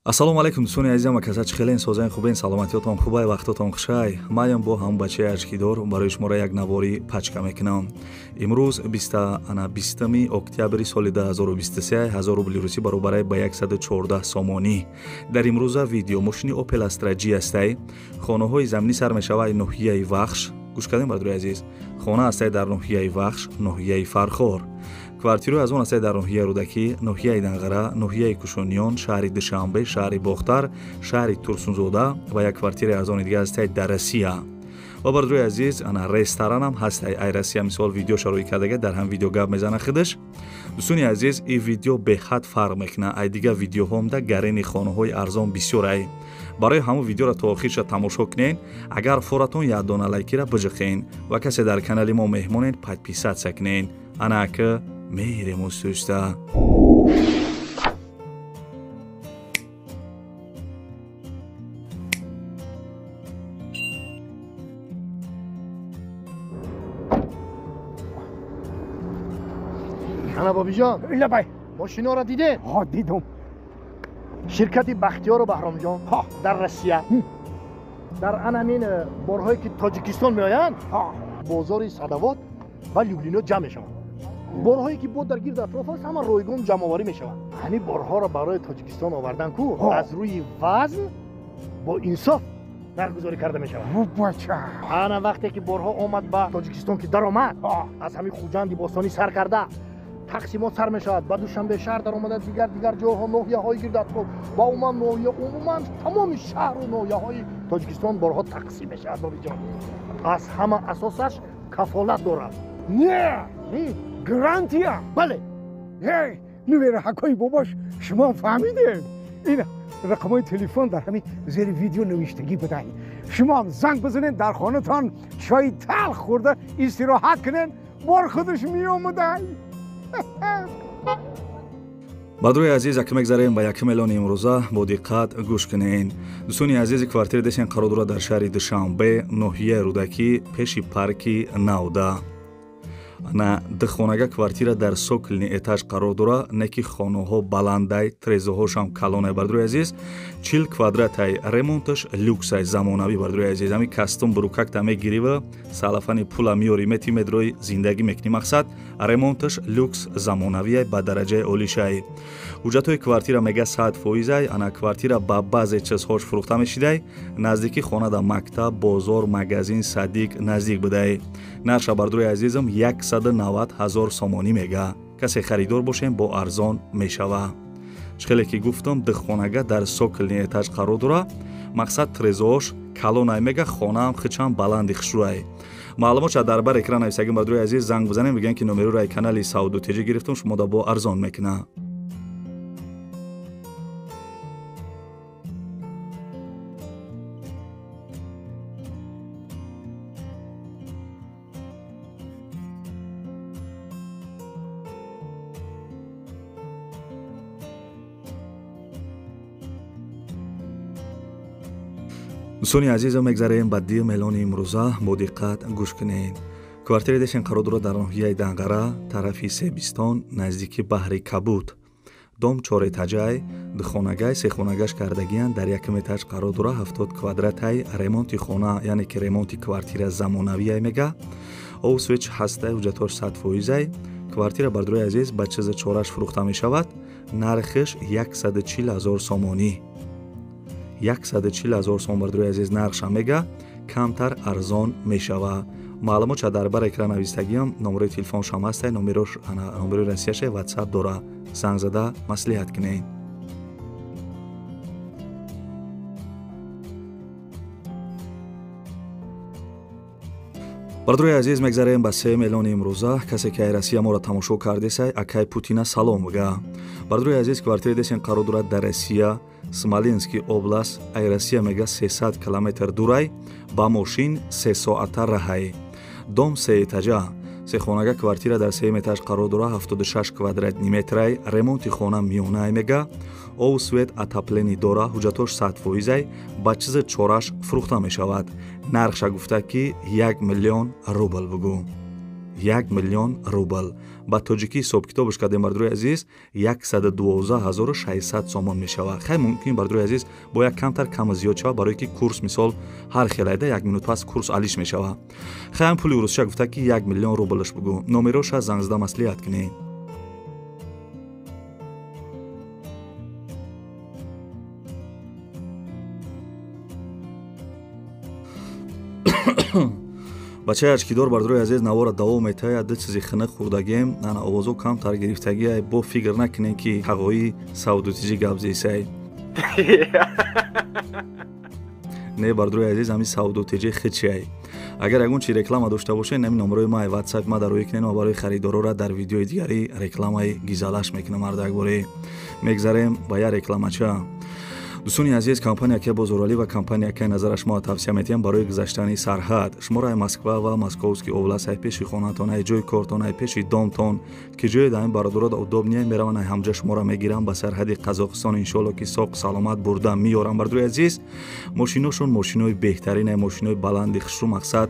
Ассалому алайкум дӯстони азизам ва каса чӣ хелен созаен хубен саломатиётон хубай вақтотон хушай. Маям бо ҳам бачаи ашкидор барои шуморо як навори пачка мекунам. Имрӯз 20 октябри соли 2023 1000 рубли русӣ баробарай ба 114 сомонӣ. Дар имрӯза видео мошини Opel Astra G ҳастай. Хонаҳои заминӣ сар мешавад ноҳияи Вахш. Гӯш кардем бардори азиз. Хона ҳастай дар ноҳияи Вахш, ноҳияи Фархор. Квартираҳо аз он ҳастанд дар ноҳияи Рӯдакӣ, ноҳияи Данғара, ноҳияи Кушониён, шаҳри Душанбе, шаҳри Бохтар, шаҳри Турсунзода ва як квартираи аз он дигар ҳастанд дар Россия. Ва бардори азиз, ана ресторанам ҳастай ай Россия, мисол видео шарои кардага, дар ҳам видео гап мезана худаш. Дӯстони азиз, ин видео беҳад фарқ мекунад ай дигар видеоҳомда гарени хонаҳои арзон бисёр ай. Барои ҳамон видеоро то охирша тамошо кунед, агар форатон як дона лайкира биҷиқен ва касе дар канали мо меҳмонед, подписатсия кунед. Ана ака меҳрем устуста. Ана бобиҷон, лабай, мошиноро дидед? Ҳа, дидум. Ширкати Бахтиёру Баҳромҷон дар Россия дар ан ҳамин борҳое ки Тоҷикистон меоянд, бозори Садавод ва Люблино ҷамъ мешаванд. Борҳое ки бо дар гирд атроф аст, ҳама ройгон ҷамъоварӣ мешаванд. Ҳамин борҳоро барои Тоҷикистон овардан ку аз рӯи вазн бо инсоф нархгузорӣ карда мешавад. Ана вақте ки борҳо омад ба Тоҷикистон ки даромад, аз ҳамин Хуҷанди бостонӣ сар карда тақсимот сар мешавад, ба Душанбе шаҳр даромада, дигар ҷойҳо, ноҳияҳои гирд атроф ва умуман ноҳия, умуман тамоми шаҳру ноҳияҳои Тоҷикистон борҳо тақсим мешавад. Бобиҷон, аз ҳама асосаш кафолат дорад. Не, гарантия. Бале. Нувераҳакҳои бобош, шумо фаҳмидед? Ин рақамҳои телефон дар ҳамин зери видео навиштагӣ будай. Шумоам занг бизанед, дар хонатон чойи талх хӯрда истироҳат кунед, бор худаш меомадай. Бадрои азиз, ака мегзарем ба якум эълони имрӯза, бо диққат гӯш кунед. Дӯстони азизи, квартира десен қарор дорад дар шаҳри Душанбе, ноҳияи Рӯдакӣ, пеши парки Навда. На духонага квартира дар сокольный этаж қарор дорад, не ки хонаҳо баландай, трезоҳошам калонай. Бардрои азиз, 40 квадратай, ремонташ люксай, замонавӣ. Бардрои азиз, ҳами кастум бурукакта мегирива, салафани пула меёри, мети медрои зиндагӣ мекунӣ. Мақсад ремонташ люкс замонавиай, ба дараҷаи олишай. Ҳуҷҷатҳои квартира мега 100%. Ана квартира ба баъзе чизҳош фурӯхта мешидай. Наздики хона да мактаб, бозор, магазин, садик наздик будай. Нарша бардрои азизам 190 000 сомонӣ мега. Касе харидор бошем, бо арзон мешава. Чӣ хеле ки гуфтам, духонага дар сокольный этаж қарор дора. Мақсад трезош калонай мега, хонаам хичам баланди хушрӯай. Маълумотша дар бар экран нависагим. Бардрои азиз, занг бизанем, бигӯем ки номероро ай канали Сауду ТЖ гирифтум, шумо да бо арзон мекуна. Дӯстони азизам, мегзарем ба дим эълони имрӯза, бо диққат гӯш кунед. Квартираи дешен қарор дорад дар ноҳияи Данғара, тарафи Себистон, наздики баҳри Кабуд. Дом чоретаҷай, духонагай, сехонагаш кардагиян, дар якум этаж қарор дорад, 70 квадратай, ремонти хона, яъне ки ремонти квартира замонавиай мега. Овсвеч ҳастай, ҳуҷҷатҳош 100%. Квартира бардорои азиз ба чизи чораш фурӯхта мешавад, нархиш 140 000 сомонӣ. 140 000 сом бардорои азиз нархша мега, камтар арзон мешава. Маълумотша дар бар экран навистагиам, номерои телефоншам ҳастай, номерои Россияша WhatsApp дора. Занг зада маслиҳат кунед. Бардорои азиз, мегзарем ба сеюм эълони имрӯза. Касе ки ай Россия моро тамошо кардесай, акай Путина салом бга. Бардорои азиз, квартираи десен қарор дорад дар Россия, Смоленский област, ай Россия мега 300 километр дурай, ба мошин 3 соата раҳай. Дом сеэтажа, сехонага квартира дар сеюм этаж қарор дорад, 76 квадратни метрай, ремонти хона миёнай мега, ов свет отопление дора, ҳуҷҷатҳош 100%, ба чизи чораш фурӯхта мешавад. Нархша гуфта ки 1 миллион рубл бугӯ. 1 миллион рубл. Ба тоҷикӣ ҳисоб-китобаш кардем, бардорои азиз, 112 600 сомон мешавад. Хай мумкин, бардорои азиз, бо як камтар каму зиёд шавад, барое ки курс мисол ҳар хелайда як минут пас курс алиш мешавад. Хайам пули урусча гуфта ки 1 миллион рублаш бугӯ. Номероша занг зада маслиҳат кунед. Бачаи ачкидор, бардорои азиз, навора давом метаҳад. Ду чизи хинық хӯрдагем, ана овозо камтар гирифтагиай, бо фикр накунем ки ҳағои савдутиҷӣ гап зесай. Не, бардорои азиз, ҳамин савдутиҷӣ хичиай. Агар ягон чи реклама дошта бошед, ҳамин номерои ма ватсап ма дароӣ кунед, ма барои харидорора дар видеои дигарӣ рекламаи гизалаш мекунам. Ҳардакборӣ мегзарем ба як рекламача. Дӯстони азиз, компания ки Бозоралӣ ва компания ки назара шумо тавсия метиҳам барои гузаштани сарҳад. Шуморо ай Москва ва Московский област, ай пеши хонатон, ай ҷои кортон, ай пеши домтон, ки ҷое дар ин бародаро удобнее мераванд, ай ҳамҷа шуморо мегирам ба сарҳади Қазоқистон, иншоалло ки соқ саломат бурда меёрам. Бардорои азиз, мошиношон мошинои беҳтарин, ай мошинои баланди хушрӯ, мақсад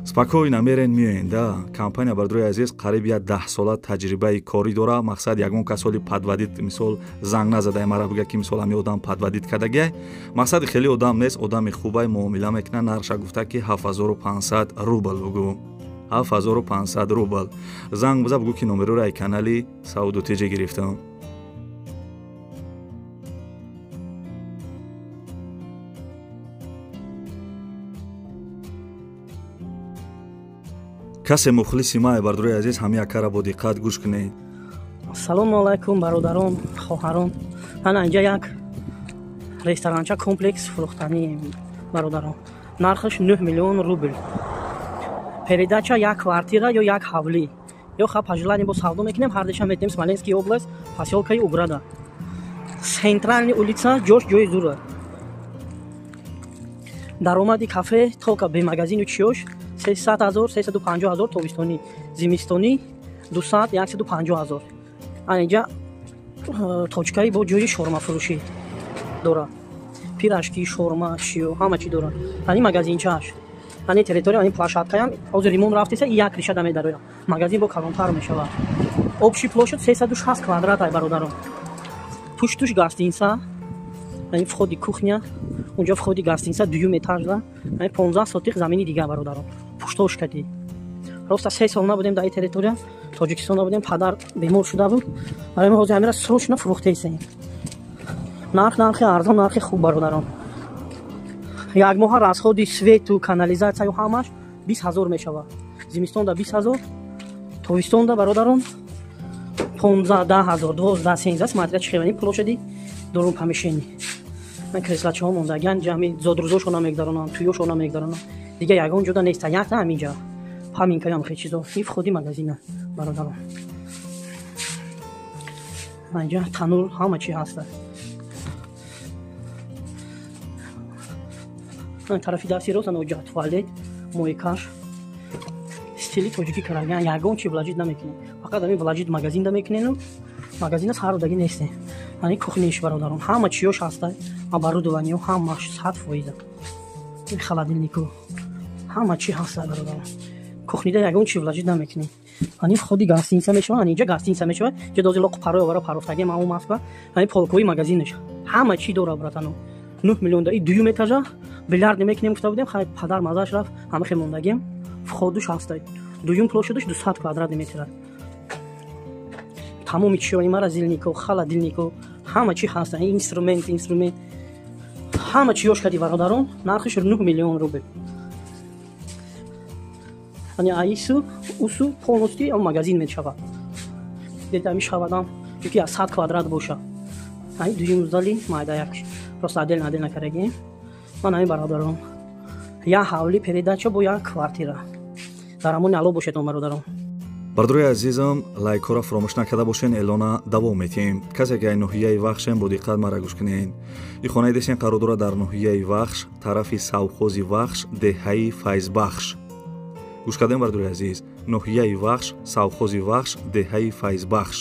спокойно мерен миёен да. Компания, бардорои азиз, қариб як 10 сола таҷрибаи корӣ дора. Мақсад ягон кас ҳоли подводить мисол занг назадай мара бига ки мисол ҳами одам подводить кардагиай. Мақсади хеле одам нест, одами хубай муомила мекунад. Нархша гуфта ки 7500 рубл бугӯ. 7500 рубл. Занг биза, бугӯ ки номероро ай канали Савдутиҷӣ гирифтам. Касе мухлиси май, бардорои азиз, ҳами якара бо диққат гӯш кунед. Ассалому алайкум, бародарон, хоҳарон. Ана инҷа як ресторанча комплекс фурӯхтанӣ, бародарон. Нархаш 9 миллион рубл. Передача як квартира ё як ҳавлӣ. Ё ха по желанию бо савдо мекунем, ҳардеша метем. Смоленский область, посёлкаи Уграда. Центральный улица, ҷош ҷои зура. Даромади кафе тока бе магазину чиёш 300 ҳазор, 350 ҳазор тобистонӣ, зимистонӣ 200, 150 ҳазор. Ана инҷа точкаи бо ҷои шормафурӯшӣ дора. Пирашки, шорма, чиё, ҳама чӣ дора. Ани магазинчааш. Ани территория, ани площадкаям, ҳозир ремонт рафтеса, и як риша дамедароя. Магазин бо калонтар мешавад. Общий площадь 360 квадрат ай, бародарон. Пуштуш гостиница, ани входи кухня, унҷо входи гостиница дуюм этажда, ани 15 сотих замини дигар, бародарон. Пуштош кадӣ. Роста 3 сол набудем дар ин территория, Тоҷикистон набудем, падар бемор шуда буд. Барои мо ҳозир ҳамира срочно фурӯхтаистем. Нарх нархи арзон, нархи хуб, бародарон. Як моҳа расходи свету, канализатсияю ҳамаш 20 ҳазор мешавад. Зимистонда 20 ҳазор, тобистонда, бародарон, 15, 10 ҳазор, 12, 13, смотря чӣ хелани площади дорум помещение. Ман креслачаҳо мондагиан, ҷамъи зодрӯзошона мегзаронанд, тӯёшона мегзаронанд. Дига ягон ҷода нест, якта ҳаминҷа. Поминкаям хел чизо. И входи магазина, бародарон. Инҷа танур ҳама чи ҳаста. Тарафи дасти рост ана ҷа туалет, моекаш. Стили тоҷикӣ караган, ягон чи вложить намекунем. Фақат ҳамин вложить магазин да мекунем. Магазинас ҳар рӯдаги нестем. Ани кухниш, бародарон, ҳама чиёш ҳаста. Оборудованиё ҳамаш 100%. Ин холодильнику ҳама чи ҳаста, бародарон. Кухнида ягон чи вложить намекунем. Ани входи гостиница мешавад, ани инҷа гостиница мешавад. Ҷа дози лоқ парои овара парофтаги маъмум Москва. Ани полкови магазинаш. Ҳама чи дора, братано. 9 миллион да и дуюм этажа билярд намекунем гуфта будем, хай падар мазаш рафт, ҳама хел мондагем. Входуш ҳаста. Дуюм площадуш 200 квадрат метр. Тамоми чиёи морозильнико, холодильнико, ҳама чи ҳаста. Инструмент, инструмент. Ҳама чиёш кади, бародарон, нархиш 9 миллион рубл. Ани аису, усу полностью магазин мешавад. Где-то мешавадам, чунки аз 100 квадрат боша. Ани дуюм зали майда як. Просто отдельно отдельно карагем. Ман ҳамин, бародарон. Як ҳавли передача бо як квартира. Дар ҳамон ало бошед, бародарон. Бардорои азизам, лайкҳоро фаромӯш накарда бошен, эълона давом метиҳем. Касе ки ай ноҳияи Вахшем, бо диққат мара гӯш кунед. Ин хонаи десен қарор дорад дар ноҳияи Вахш, тарафи совхози Вахш, деҳаи Файзбахш. Гӯш кардем, бардорои азиз, ноҳияи Вахш, совхози Вахш, деҳаи Файзбахш.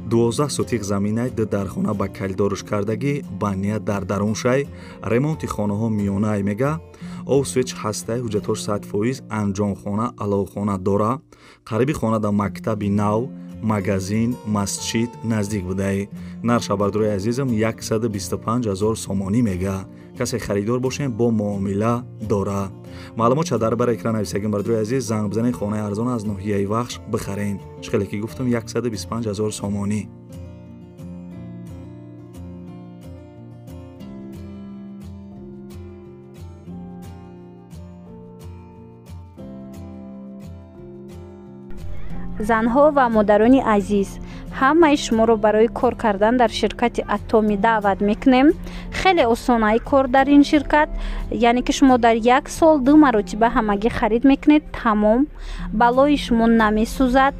12 сотих заминай, ду дархона ба калидоруш кардагӣ, баня дар даруншай, ремонти хонаҳо миёнай мега, об свеч ҳастай, ҳуҷҷатҳош 100%, анҷомхона, аловхона дора, қариби хона дар мактаби нав, магазин, масҷид наздик будай. Нарша бардорои азизам 125 000 сомонӣ мега. Касе харидор бошем бо муомила дора. Маълумот ша дар бар экран нависагим бардорои азиз, занг бизанед, хонаи арзон аз ноҳияи Вахш бихарен. Чӣ хеле ки гуфтам 125 000 сомонӣ. Занҳо ва модарони азиз, ҳамаи шуморо барои кор кардан дар ширкати Атоми даъват мекунем. Хеле осонаи кор дар ин ширкат, яъне ки шумо дар як сол 2 маротиба ҳамагӣ харид мекунед, тамом. Балои шумо намесӯзад,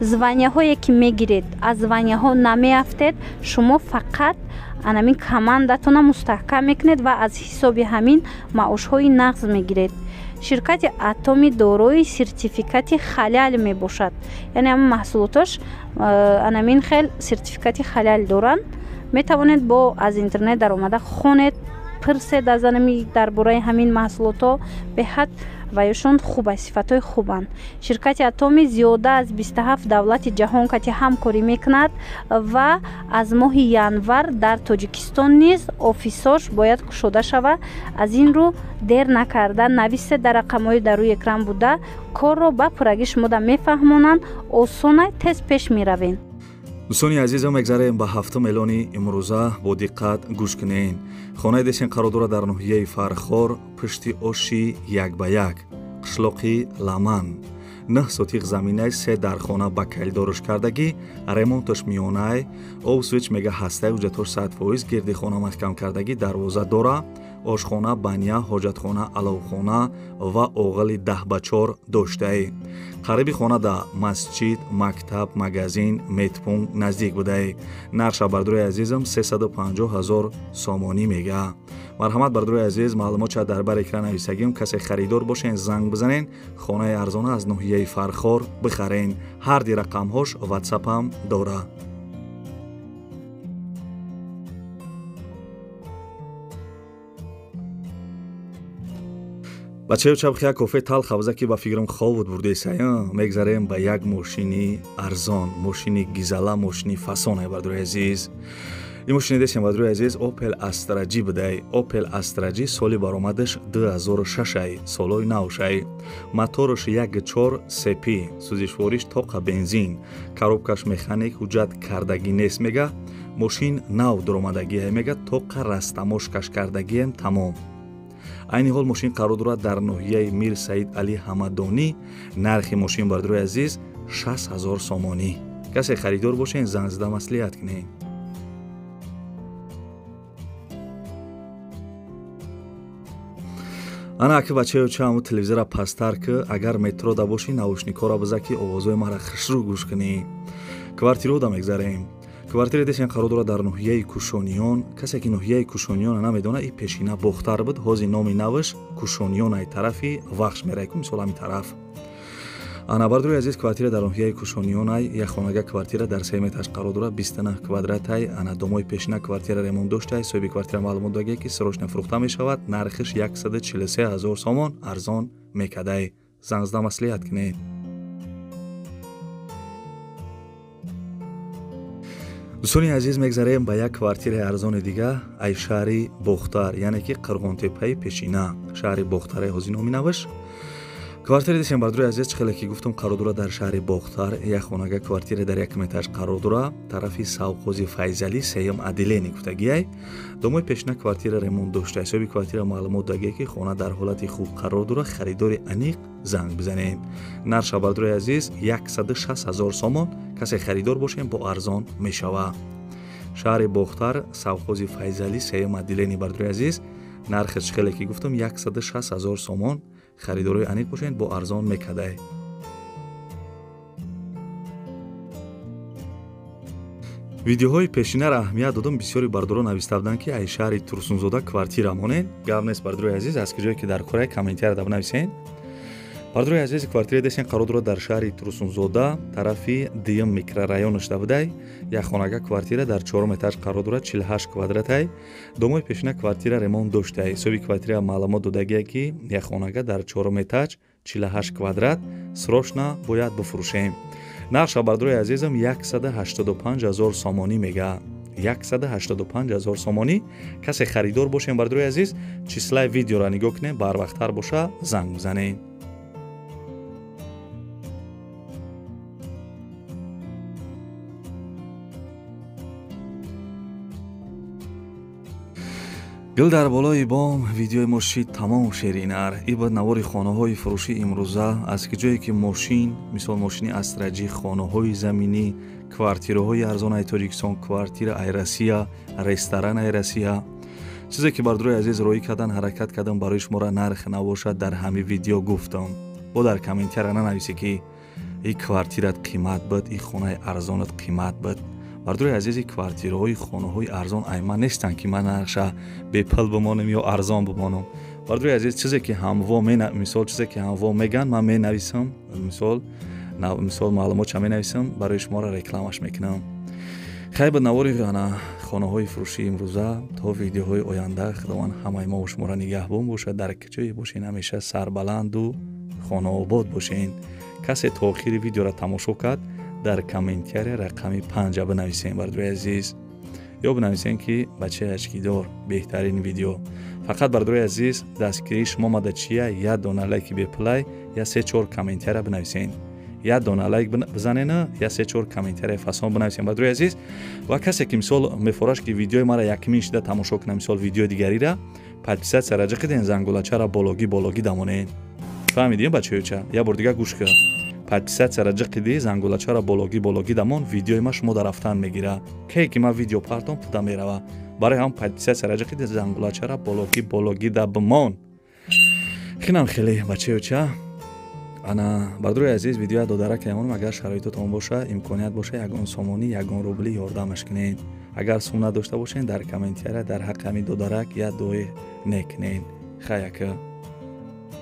званияҳое ки мегиред аз званияҳо намеафтед. Шумо фақат анамин командатона мустаҳкам мекунед ва аз ҳисоби ҳамин маошҳои нағз мегиред. Ширкати Атоми дорои сертификати халал мебошад, яъне ҳама маҳсулоташ анамин хел сертификати халал доранд. Метавонед бо аз интернет даромада хонед, пурсед аз анами дар бораи ҳамин маҳсулотҳо, беҳад ваёшон хуб аст, сифатҳои хубанд. Ширкати Атоми зиёда аз 27 давлати ҷаҳон кати ҳамкорӣ мекунад ва аз моҳи январ дар Тоҷикистон низ офисош бояд кушода шавад. Аз ин рӯ дер накарда нависед дар рақамҳои дар рӯи экран буда, корро ба пуррагӣ шумода мефаҳмонанд, осона тез пеш меравем. Дӯстони азизам, мегзарем ба ҳафтум эълони имрӯза, бо диққат гӯш кунед. Хонаи десен қарор дорад дар ноҳияи Фархор, пушти оши 1 ба 1, қишлоқи Ламан. 9 сотих заминай, 3 дархона ба калидоруш кардагӣ, ремонташ миёнай, об свеч мега ҳастай, ҳуҷҷатҳош 100%, гирди хона маҳкам кардагӣ, дарвоза дора, ошхона, баня, ҳоҷатхона, аловхона ва оғили 10 ба 4 доштаи. Қариби хона да масҷид, мактаб, магазин, медпункт наздик будаи. Нарша бардорои азизам 350 000 сомонӣ мега. Марҳамат бардорои азиз, маълумот ша дар бар экран нависагим. Касе харидор бошен занг бизанен, хонаи арзона аз ноҳияи Фархор бихарен. Ҳар ди рақамҳош ватсапам дора. Бачаё чабхи як кофе талх авза ки ба фикрам ховуд бурдесая. Мегзарем ба як мошини арзон, мошини гизала, мошини фасона бардорои азиз. Ин мошини десем бардорои азиз Opel Astra G будай. Opel Astra G соли баромадаш 2006, солои навшай. Мотораш 1.4 CP, сӯзишвориш тоқа бензин, коробкаш механик, ҳуҷҷат кардагӣ нест мега. Мошин нав дуромадагие мега, тоқа растамошкаш кардагием тамом. Айни ҳол мошин қарор дорад дар ноҳияи Мир Саид Али Ҳамадонӣ. Нархи мошин бардорои азиз 60 000 сомонӣ. Касе харидор бошен занг зада маслиҳат кунед. Ана аки бачаё ча ҳаму телевизора пасттар ки, агар метро да бошӣ наушникҳоро биза ки овозҳои маро хушрӯ гӯш кунӣ. Квартираҳо да мегзарем. Квартираи десен қарор дорад дар ноҳияи Кушониён. Касе ки ноҳияи Кушониёна намедонад, и пешина Бохтар буд, ҳозир номи наваш Кушониён ай тарафи Вахш мерай ку, мисол ҳамин тараф. Ана бардорои азиз, квартира дар ноҳияи Кушониён ай, як хонага квартира дар 3 метраш қарор дорад, 29 квадрат ай. Ана домои пешина квартира ремонт доштаай. Соҳиби квартира маълумот додагие ки срочно фурӯхта мешавад, нархиш 143 000 сомон арзон мекадай. Занг зада маслиҳат кунед. Дӯстони азиз, мегзарем ба як квартираи арзони дига ай шаҳри Бохтар, яъне ки Қирғонтепаи пешина, шаҳри Бохтараи ҳозир номи наваш. Квартираи десем бардорои азиз, чӣ хеле ки гуфтам, қарор дорад дар шаҳри Бохтар, як хонага квартира дар як метраш қарор дорад, тарафи Савқози Файзалӣ, сеюм отделение гуфтагиай. Домои пешина квартира ремонт дошта. Ҳисоби квартира маълумот додагие ки хона дар ҳолати хуб қарор дорад, харидори аниқ занг бизанед. Нарша бардорои азиз 160 000 сомон. Касе харидор бошем бо арзон мешавад. Шаҳри Бохтар, Савқози Файзалӣ, сеюм отделение бардорои азиз, нархи чӣ хеле ки гуфтам 160 000 сомон. Харидорои аниқ бошед бо арзон мекадай. Видеоҳои пешинаро аҳамият додам, бисёри бардорон нависта буданд ки ай шаҳри Турсунзода квартира монед. Гап нест бардорои азиз, аз куҷое ки дар кораи комментария да бинависед. Бардорои азиз, квартира десен қарор дорад дар шаҳри Турсунзода, тарафи дуюм микрорайон шуда будай. Як хонага квартира дар чорум этаж қарор дорад, 48 квадратай. Домои пешина квартира ремонт доштай. Ҳисоби квартира маълумот додагие ки як хонага дар чорум этаж 48 квадрат срочно бояд бифурӯшем. Нархша бардорои азизам 185 000 сомонӣ мега. 185 000 сомонӣ. Касе харидор бошем бардорои азиз, числаи видеоро нигоҳ кунем, барвақттар боша занг бизанем. Гул дар болои бом видеои мо шид тамом шеринар. И бад навори хонаҳои фурӯшӣ имрӯза аз ки ҷое ки мошин, мисол мошини Астраҷӣ, хонаҳои заминӣ, квартираҳои арзон ай Тоҷикистон, квартира ай Россия, ресторан ай Россия. Чизе ки бардорои азиз роӣ кардан, ҳаракат кардам барои шуморо нарх набошад дар ҳамин видео гуфтам. Бо дар комментария нанависе ки и квартират қимат буд, и хонаи арзонат қимат буд. Бардорои азизи, квартираҳои хонаҳои арзон ай ман нестанд ки ман нархша бепул бимонам ё арзон бимонам. Бардорои азиз, чизе ки ҳамво мисол чизе ки ҳамво меган ман менависам, мисол маълумотша менависам, барои шуморо рекламаш мекунам. Хай ба навори ана хонаҳои фурӯшии имрӯза то видеоҳои оянда Худованд ҳамаи мо шуморо нигаҳбон бошад. Дар ҷое бошен ҳамеша сарбаланду хонаобод бошен. Касе то охири видеоро тамошо кард, дар комментария рақами 5 бинависем бардорои азиз, ё бинависем ки бачаи очкидор беҳтарин видео. Фақат бардорои азиз, дастгирии шумо мада чия? Як дона лайки беплай, я 3-4 комментария бинависен. Як дона лайк бизанена, я 3-4 комментария фасон бинависем бардорои азиз. Ва касе ки мисол мефораш ки видеои мара якмин шида тамошо кунам, мисол видеои дигарира, подписаться раҷа киден, зангулачара бологӣ бологӣ дамонен. Фаҳмидем бачаёча? Як бор дига гӯш кун. Подписаться раҷа қиди, зангулачара бологӣ бологӣ дамон, видеои ма шумо дар рафтан мегира. Кае ки ман видео партом туда мерава. Барои ҳам подписаться раҷа қиди, зангулачара бологӣ бологӣ да бимон. Хинам хеле бачаёча. Ана бардорои азиз, видеоя додарак ямонам, агар шароитотон боша, имконият боша, ягон сомонӣ, ягон рубли ёрдамаш кунед. Агар сум надошта бошен, дар комментария дар ҳаққи ҳамин додарак як дуои нек кунед. Хаяка.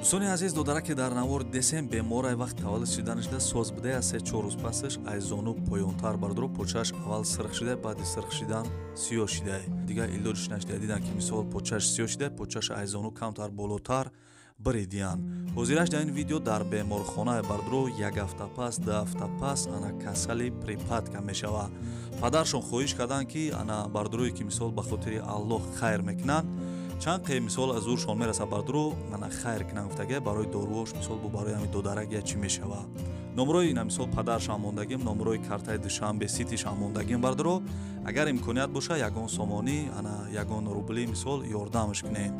Дӯстони азиз, додараке дар навор десем беморай вақт таваллуд шиданашда соз буда, аз 3-4 рӯз пасаш ай зону поёнтар бардоро почааш аввал сирх шида, баъди сирх шидан сиёҳ шида. Дигар илоҷиш нашида, дидан ки мисол почааш сиёҳ шида, почааш ай зону камтар болотар биридиян. Ҳозираш дар ин видео дар беморхонаи бардоро як ҳафта пас, 2 ҳафта пас ана касали припадка мешава. Падаршон хоҳиш карданд ки ана бардорое ки мисол ба хотири Аллоҳ хайр мекунанд, чанд қе мисол аз зуршон мераса бардоро ана хайр кунанд гуфтага, барои доруош мисол бо барои ҳамин додарак я чӣ мешава. Номрои ина мисол падаршам мондагим, номрои картаи Душанбе Ситишам мондагим бардоро, агар имконият боша ягон сомонӣ, ана ягон рубли мисол ёрдамаш кунед.